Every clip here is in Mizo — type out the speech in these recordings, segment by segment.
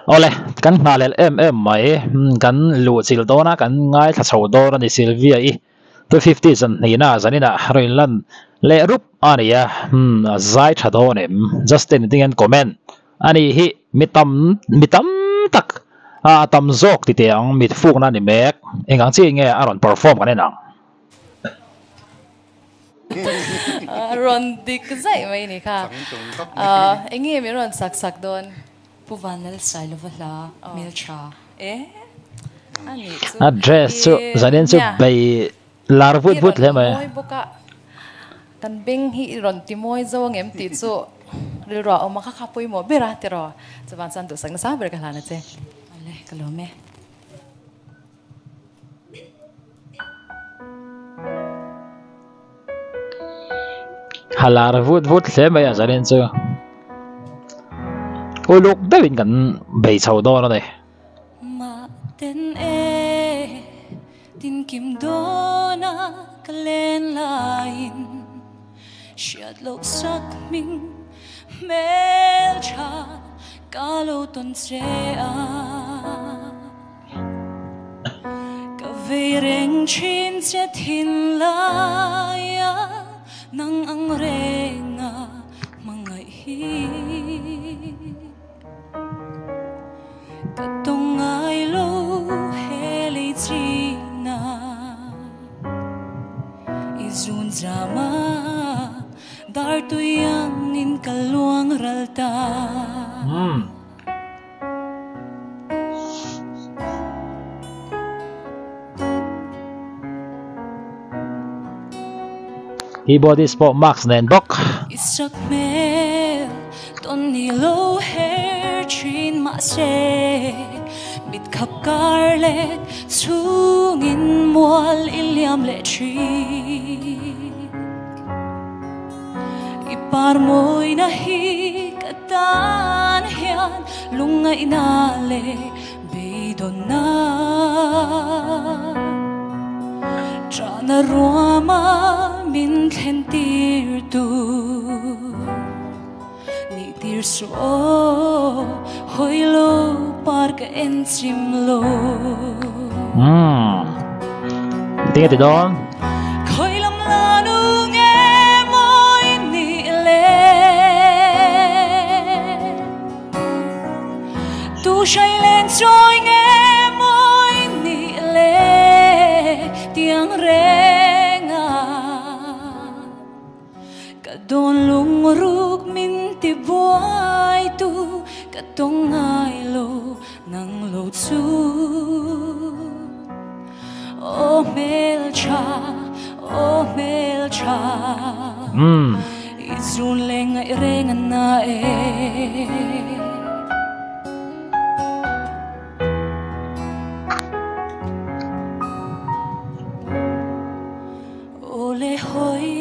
Awle, kan nghalel em em mai, kan luhchilh dawn a, kan ngaithla chho dawn a ni Sylvia i 250 zan hnihna zaninah rawn inlan leh rup a ni a, a zai tha dawn em? Justin tin hian comment a nih hi mi tam mi tam tak a tam zawk ti teh ang mit fukna a ni mek, engang chiah nge a rawn perform kan en ang. Rawn dik zaih mai ni kha. Eng nge min rawn sak sak dawn? Pu Vanlalsailova hla hmeltha e a nih chu. A dress chu zanin chu bei lar vut vut hle mai. I rawn mawi bawk a, kan beng hi i rawn ti mawi zo angem tih chu rilru a awm a, kha kha pawimawh ber a tiraw? Chuvang chuan duhsak nasa ber ka hlan a che. Awle, ka lawm e. Ha lar vut vut hle mai a zanin chu uluk deuhin kan bei chho dawn a ni. Mahten e tinkim dawna ka len laiin hriat loh sak hming hmeltha ka lo tawn che a. Ka vei reng thin che thinlaia nang ang renga hmangaih hi. Ka tawng ngai lo he lei china i zun zama dar tui angin ka luang ral ta. Keyboardist pawh mask nen bawk. I sak hmel tawn ni lo her thin mahse mit khap kar leh chhungin mual i liam leh thin. I par mawina hi ka tan hian lungngaihna leh beidawnna Chahna ruama min thlen tir tu nih tir suh aw hawi lo par ka en chim lo. Umm tinge ti dawn. Khawi lam la nu nge mawi nih le Tu hrai len chawi nge mawi nih le Tiang reng a Ka dawn lungruk min ti buai tu Ka tawng ngai lo nang lo chu Aw hmeltha, aw hmeltha I zun leh ngaih reng a na e. Aw le hawi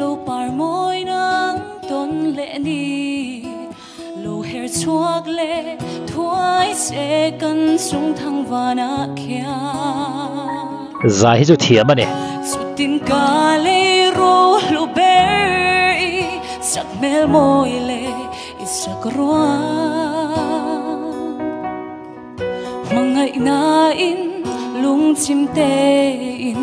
lo par mawi nang tawn leh ni Lo her chhuak leh thuai che kan chung thang vanah khian. Zai hi chu thiam a ni. Chutin ka lei ro hlu ber i sak hmel mawi leh i sak ruang. Hmangaihnain lungchim tein.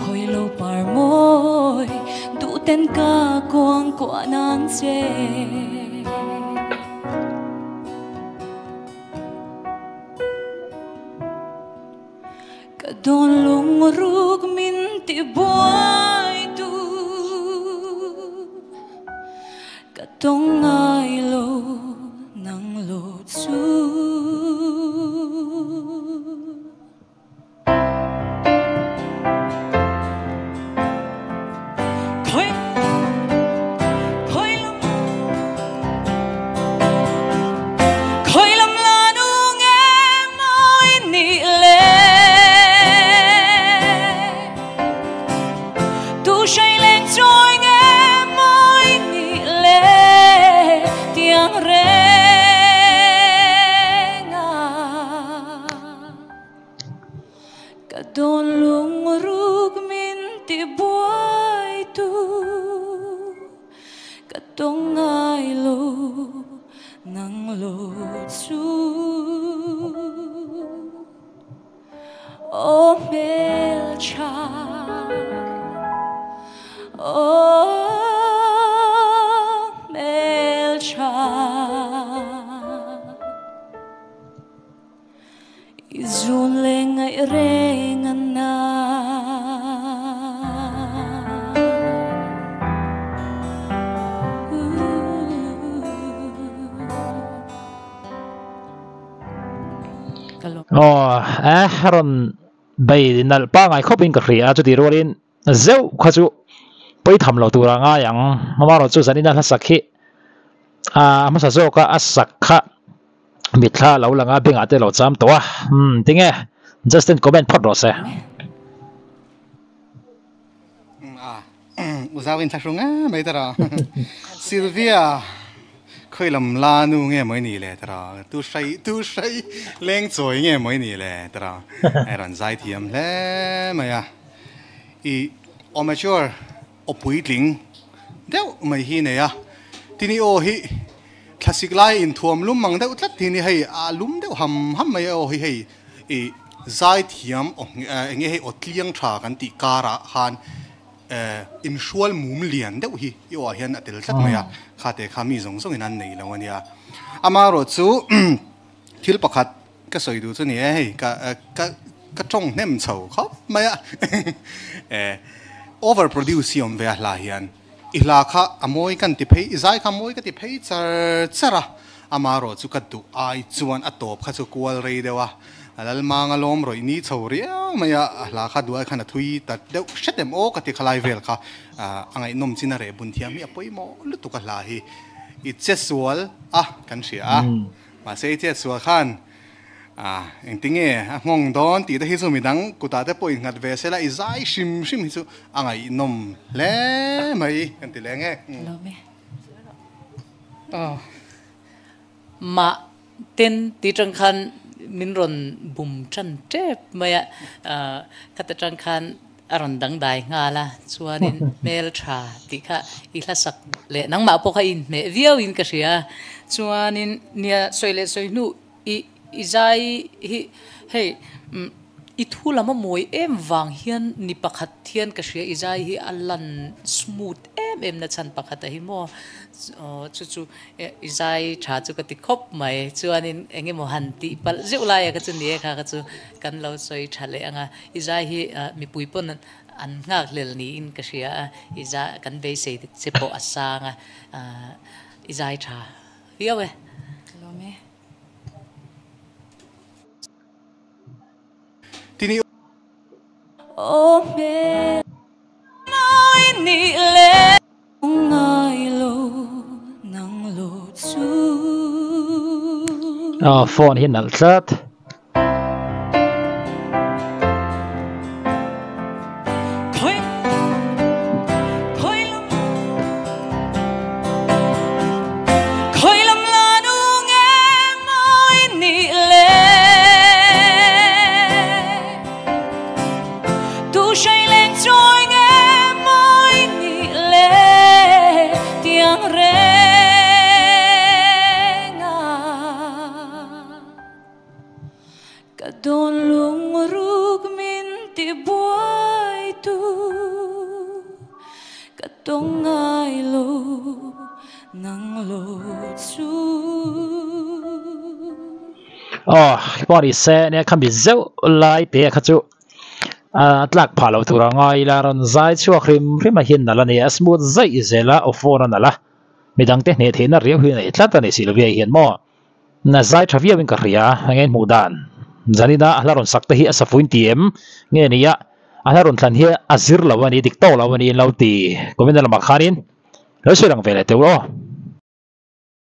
Hawi lo par mawi duh ten ka kuang kuah nan che. Ka dawn lungruk min ti buai tu Ka tawng ngai lo nang lo chu. Nang lo chu Aw hmeltha Aw hmeltha I zun leh ngaih reng a na. Aw eh rawn bei nalh pangai khawp in ka hria a chutih rualin zeuh kha chu pawi tham lo tur a ngai ang amaherawh chu zanin a hlasak hi a hmasa zawk a a sak kha mitthla a lo lang a bengah te a lo cham tawh a umm tinge Justin comment phawt rawh se. Uzau in thlahrung em mai tara Sylvia khawi lam la nu nge mawi ni le tara tu hrai tu hrai leng chawi nge mawi ni le tara a rawn zai thiam hle mai a i aw mature aw puitling deuh mai hi nei a tini aw hi thlasik lai inthuam lum ang deuh tlat hi ni hei a lum deuh ham ham mai a aw hi hei I zaithiam eng nge hei aw tliang tha kan tih karah khan inhrual mum lian deuh hi i awah hian a tel tlat mai a, kha te kha mi zawng zawngin an nei lo a nia. Amaherawh chu thil pakhat ka sawi duh chu ni e, hei ka ka ka tawng hnem chho khawp mai a, over produce hi awm ve a hla hian i hla kha a mawi kan ti phei i zai kha a mawi ka ti phei char char a, Amaherawh chu ka duh ai chuan a tawp kha chu kual rei deuh a, a Lalmanga lawm rawih ni chho riau mai a, a hla kha duh ai khan a thui ta deuh hret em aw ka ti khalai vel kha a ngaihnawm chin a reh bun thiam hi a pawimawh lutuk a hla hi i che sual a kan hria a, mahse i chet sual khan engtinge a nghawng dawn tih te hi chu midang kutah te pawh innghat ve sela i zai hrim hrim hi chu a ngaihnawm hle mai kan ti leng e. Mah ten ti tang khan min rawn bum tan tep mai a, khata tang khan a rawn dangdai nghal a, chuanin hmel tha tih kha i hlasak leh nangmah pawh kha i inhmeh viau in ka hria a, chuanin nia sawi leh sawi hnu i i zai hi hei i thu lam a mawi em vang hian ni pakhat hian ka hria i zai hi a lan smooth em em na chhan pakhat a hi maw chu chu i zai tha chu ka ti khawp mai chuanin eng emaw han tih palh zeuh lai a kha chu ni e kha kha chu kan lo sawi tha leh ang a i zai hi mipui pawn an nghak hlel niin ka hria a i zai kan beisei che pawh a sang a i zai tha viau e. Phone hi nalh tlat. Aw pawh ni se nia khami zeuh lai te kha chu a tlak phah loh tur a ngai ila rawn zai chhuak hrim hrim a hian nalh a ni a smooth zaih zel a aw phone a nalh a midangte hneh theihna riau hi a nei tlat a ni Sylvia hian maw. Na zai tha viau in ka hria a, enge hmuh dan? Zanina a hla rawn sak te hi a safuin ti em? Nge ni a, a hla rawn thlan hi a zir lo a ni, dik tawk lo a ni in lo ti comment na lamah khanin lo sawi lang ve leh teuh aw.